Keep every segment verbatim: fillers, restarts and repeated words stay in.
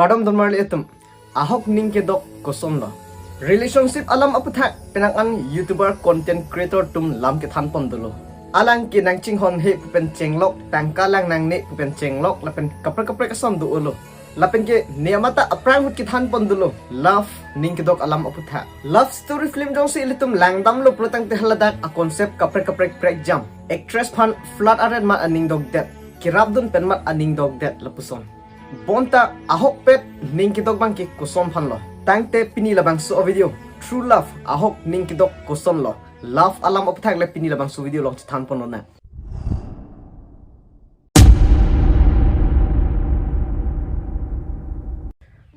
Kardom donmarli atum. Ahok ning kedok kosonlo? Relationship alam aputhak penang an YouTuber content creator atum lam kethan pon dolo. Alang ke nangchinghon he pu pen chenglok, tangka lang nangne pu pen chenglok, lapen kaprek kaprek ason do-olo. Lapen ke ne amata aphrang ahut kethan pon dolo love ning kedok alam aputhak. Love story film jongsi ilitum langdamlo pulotangte haladak a concept kaprek kaprek prekjam. Actress aphan flat aret mat aning dokdet, kerapdun pen mat aning dokdet lapuson. Bonta ahokpet ning kedok abangke koson aphanlo? Tangte pini labangso a video, true love ahok ning kedok kosonlo, love alam aputhak le pini labangso video along chethan ponlonang.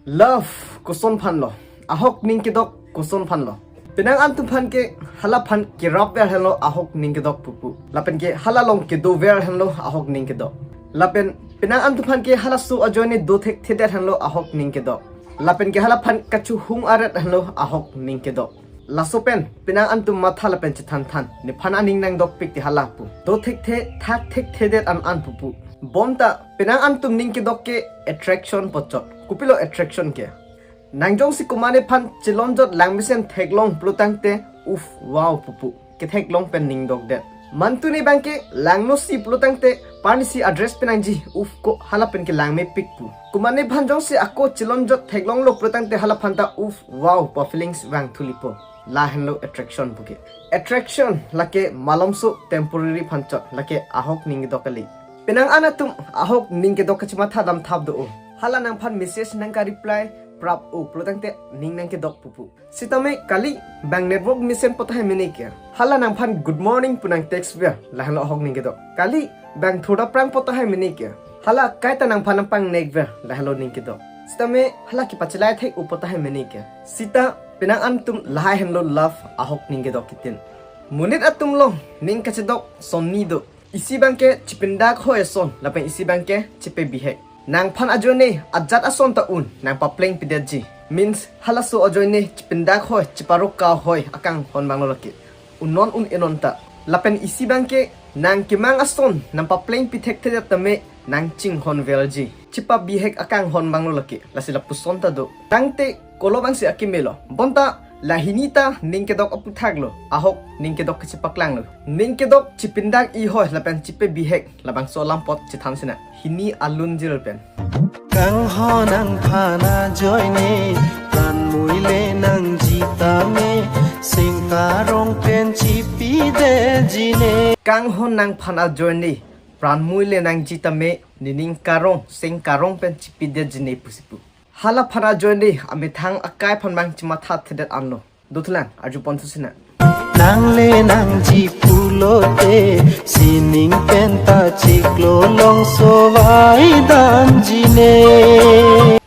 Love koson aphanlo? Ahok ning kedok koson aphanlo? Penang an atum aphan ke hala aphan kerapver henlo ahok ning kedok pupu. Lapen ke hala along kedover henlo ahok ning kedok. Lapen penang an atum aphan ke halaso ajoine do thekthedet henlo ahok ning kedok. Lapen ke hala aphan kachehung aret henlo ahok ning kedok. Laso pen penang an atum matha lapen chethan than, nephan aning nangdokpik ti hala pu. Do thekthe, thak thekthedet an an pupu. Bonta penang an atum ning kedok ke attraction pu chot. Kopilo attraction ke? Nang jongsi komatne aphan chelonjot langmesen theklong pulotangte, uff, wow pupu, ketheklong pen ning dokdet. Mantu ne abangke langnosi pulotangte, parnisi adress pen nangji, uff, ko hala pen ke langmepik pu. Komatne aphan jongsi ako chelonjot theklonglo pulotangte hala aphanta, uff, wow pu feelings vangthulipo. Lahenlo attraction puke. Attraction lake malomso temporary aphan chot, lake ahok ning kedok kali. Penang an atum ahok ning kedok kachematha damthap do-o. Hala nangphan message nangkareply prap-o pulotangte ning nangkedok pupu. Sitame kali, bang network mesen pu tahai mene ke. Hala nangphan good morning pu nang text ver, lahenlo ahok ning kedok. Kali, bang thurda prang pu tahai mene ke. Hala kaita nangphan nangpangnekver, lahenlo ning kedok. Sitame hala kepachelai thek-o pu tahai mene ke. Sita penang an atum lahai henlo love ahok ning kedok kitin. Monit atum along ning kachedok sonni do. Isi abangke chipindak hoi ason, lapen isi abangke chipabihek. Nangphan ajoine ajat ason ta un nangpaplengpidetji. Means halaso ajoine chipindak hoi, chiparokka hoi akanghon abanglo lake. Un non un-e non ta. Lapen isi abangke nangkemang ason nangpaplengpi thekthedet tame nangchinghonverji. Chipabihek akanghon abanglo lake. Lasi lapuson ta do. Tangte kolo abangsi akimelo. Bonta la hini ta ning kedok aputhaklo, ahok ning kedok kachepaklanglo. Ning kedok chipindak-i hoi lapen chipabihek, labangso alam apot chethan sinang. Hini alun jil pen. Kanghon nangphan ajoine, pran muile nangji tame, seng karong pen chipidetji ne. Kanghon nangphan ajoine, pran muile nangji tame, nening karong, seng karong pen chipidetji ne pusi pu. Hala aphan ajoine amethang akai aphan bang chematha thedet anlo. Dothulang, arju ponthu sinang. Nangle nangji pulote, sining pen ta chiklo longso vaidamji ne.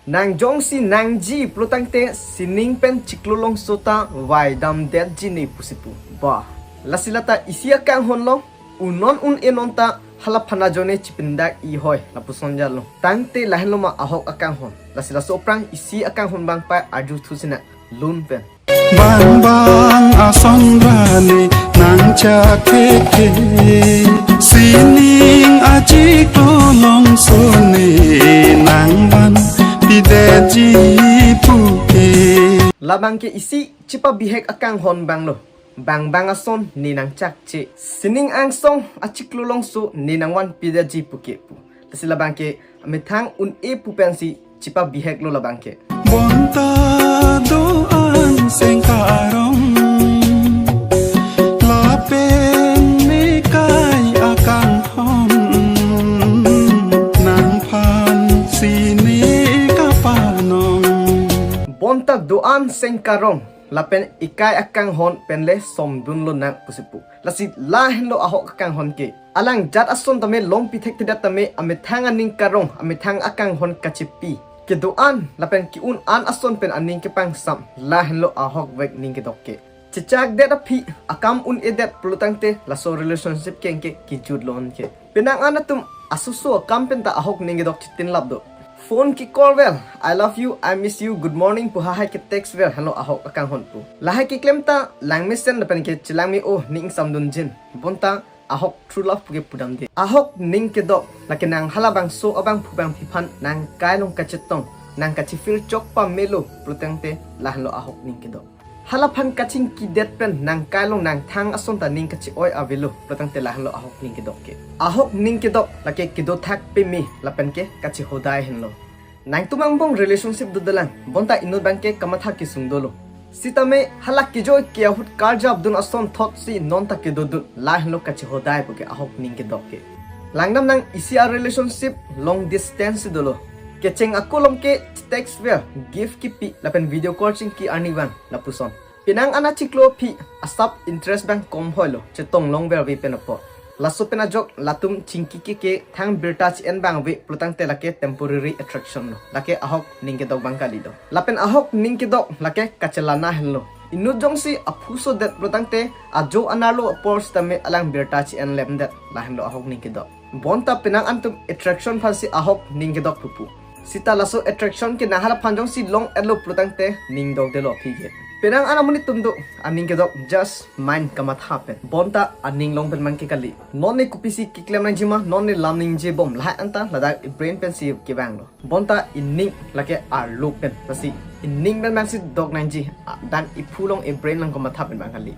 Nang jongsi nangji pulotangte, sining pen chiklo longso ta vaidamdetji ne pusi pu. Bah, lasi lata isi akanghonlo. Un non un-e non ta hala aphan ajoine chipindak-i hoi lapuson jalo. Tangte lahenlo ma ahok akanghon? Lasi laso aphrang isi akanghon abang pa arjuthu sinang lun pen. Bang bang ason ra ne nangchak theke, sining achiklo longso ne nangvanpidetji puke. Labangke isi chipabihek akanghon abanglo. Bang bang ason ne nangchakche, sining angsong achiklo longso ne nangvanpidetji puke pu. Lasi labangke amethang un-e pu pensi chipabiheklo labangke. Bonta do-an seng karong, lapen mekai akanghon, nangphan sine kapanong. Bonta do-an seng karong, lapen ekai akanghon pen le somdunlonang pusi pu. Lasi lahenlo ahok akanghon ke. Alang jat ason tame longpi thekthedet tame amethang aning karong, amethang akanghon kachipi. Kedo-an lapen ke-un an ason pen aning kepangsam, lahenlo ahokvek ning kedok ke. Chechakdet aphi, akam un-edet pulotangte laso relationship keng ke kejutlon ke. Penang an atum asoso akam pen ta ahok ning kedok chitin lap do. Phone ke call ver, "I love you, I miss you, good morning" pu hahai ke text ver, henlo ahok akanghon pu. Lahai keklem ta langmesen lapen ke chelangme-o, ning samdunjin. Bonta ahok true love puke pudamde. Ahok ning kedok, lake nang halabangso abangphu bangphi aphan nang kailong kachetong, nang kachifir chok pamelo pulotangte lahenlo ahok ning kedok. Halaphan kachingkidet pen nang kailong nang thang ason ta ning kachi-oi avelo pulotangte lahenlo ahok ning kedok ke. Ahok ning kedok lake kedothak peme lapen ke kachihodai henlo. Nangtum angbong relationship dodelang, bonta inut abangke kamatha kesung dolo. Sitame hala kejoi ke ahut karjapdun ason thotsi non ta kedodun, lahenlo kachihodai pu ke ahok ning kedok ke. Langdamnang, isi a relationship long distance si dolo. Kecheng ako along ke text ver, gift kipi lapen video call chingki arni vang lapuson. Penang an achiklo aphi asap interest abang kom hoilo, chetong longver ave pen apot. Laso pen ajok latum chingki ke ke thang birta chi-en abang ave pulotangte lake temporary attraction lo. Lake ahok ning kedok abang kali do. Lapen ahok ning kedok lake kachelana henlo. Inut jongsi aphusodet pulotangte ajo anerlo apor sitame alang birta chi-en lemdet, lahenlo ahok ning kedok. Bonta penang an atum attraction aphansi ahok ning kedok pupu. Sita laso attraction ke nang halaphan jongsi long-etlo pulotangte ning dokdetlo aphi ke. Penang an amonit atum do, aning kedok just mind kamatha pen. Bonta aning along pen abangke kali. Non ne kopisi keklem nangjima, non ne lam ningjebom lahai anta ladak i-brain pensi kevanglo. Bonta ining lake arlo pen, lasi ining pen abangsi dok nangji, a, dan iphu along i-brain along kamatha pen abang kali.